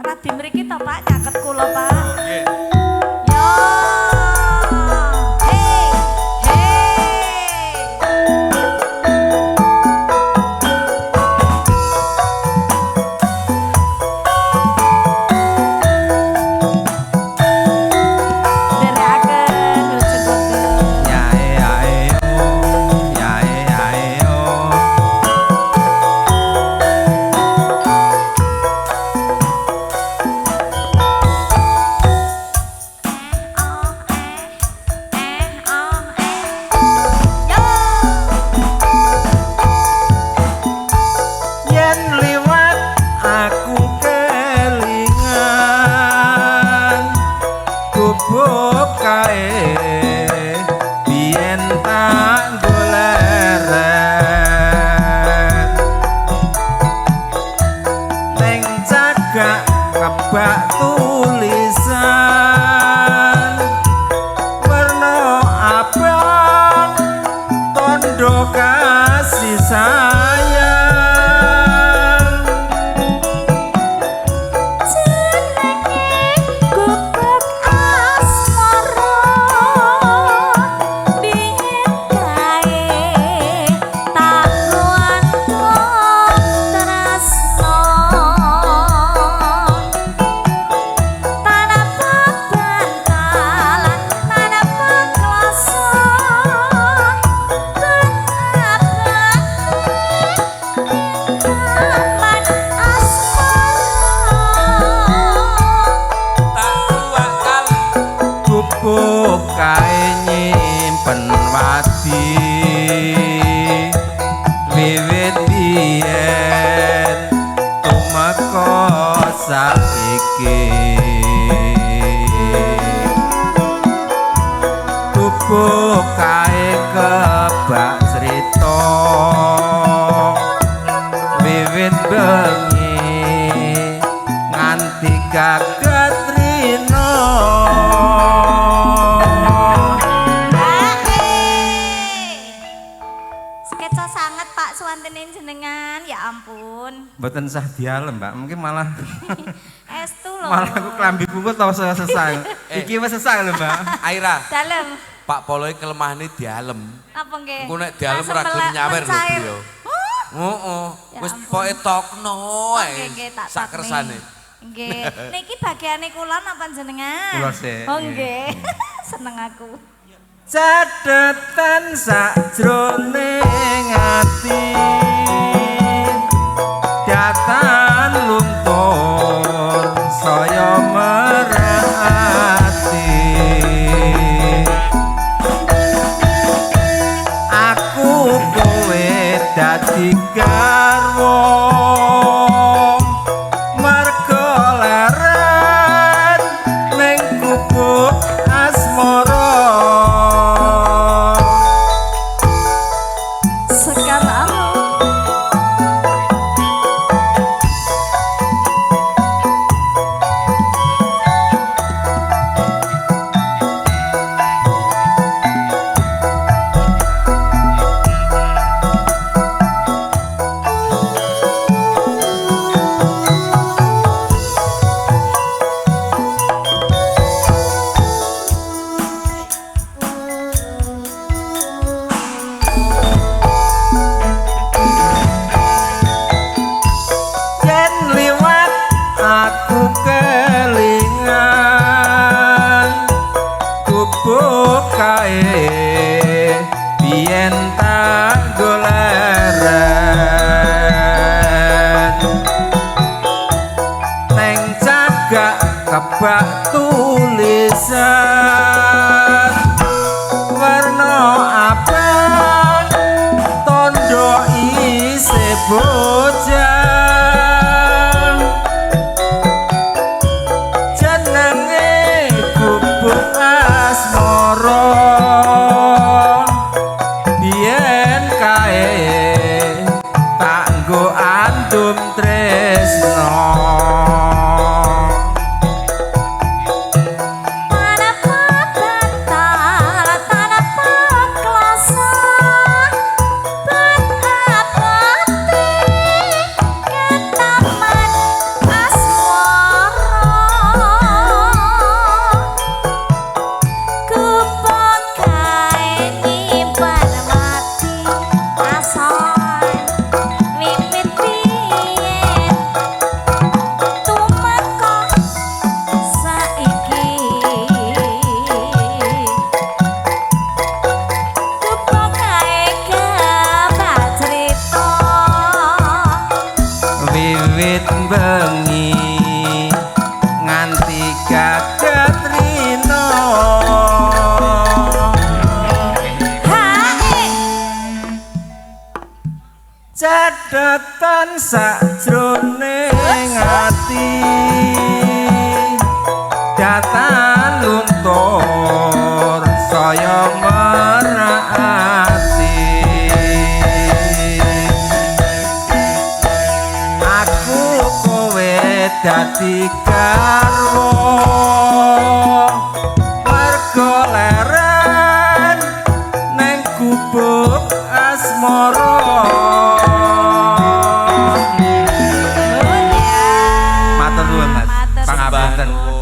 Radi mriki to Pak, nyaket kula Pak. Nggih. Yo. Hey, hey. Nderekaken ujug wektu. Ya e oh, ya e oh. Oh, eh, oh, eh. Yo. Yen liwat aku kelingan gubuk kae biyen tak goleren ning cagak kebak tulisan werna abang tondo kasih sayang. Jenenge gubuk asmara biyen kae takuan tresno tanpa bantalan tanpa kloso taman asmara. Tawakal Gubuk kae nyimpen wadi wiwit biyen tumeka saiki gubuk kae kebak crita wiwit bengi nganti gagat rina. Skeca sanget Pak suwantene jenengan, ya ampun. Mboten sah dialem, Mbak. Mungkin malah Estu lho. malah aku klambi bungkus tau sesang. Iki wis sesang lho, Mbak. Aira, Dalem. Pak Poloe kelemahane dialem. Apa nggih? Engko nek dialem Langsung ora gelem nyawer lho mencair. beliau. Huh? Heeh, Ya wis ampun. pokoke tokno Oh, ae. nggih, nggih, tak Sak kersane. Nggih. Niki bagiane kula napa jenengan? Kula sik. Oh nggih. Seneng aku. Catetan sakjroning ati datan luntur saya merati aku kowe dadi garwa mergo leren ning gubuk asmara. Sekarang Yen liwat aku kelingan gubuk kae biyen tak goleren neng cagak kebak tulisan werna abang tondo isih bocah jenenge gubuk asmara biyen kae tak nggo andum tresno. Tanpa Kelingan sakjroning ati, datan luntur saya merati. Aku kowe dadi garwa, mergo leren neng gubuk asmara. Nuwun ya. Matur nuwun, Mas. Matur Pangapunten. nuwun.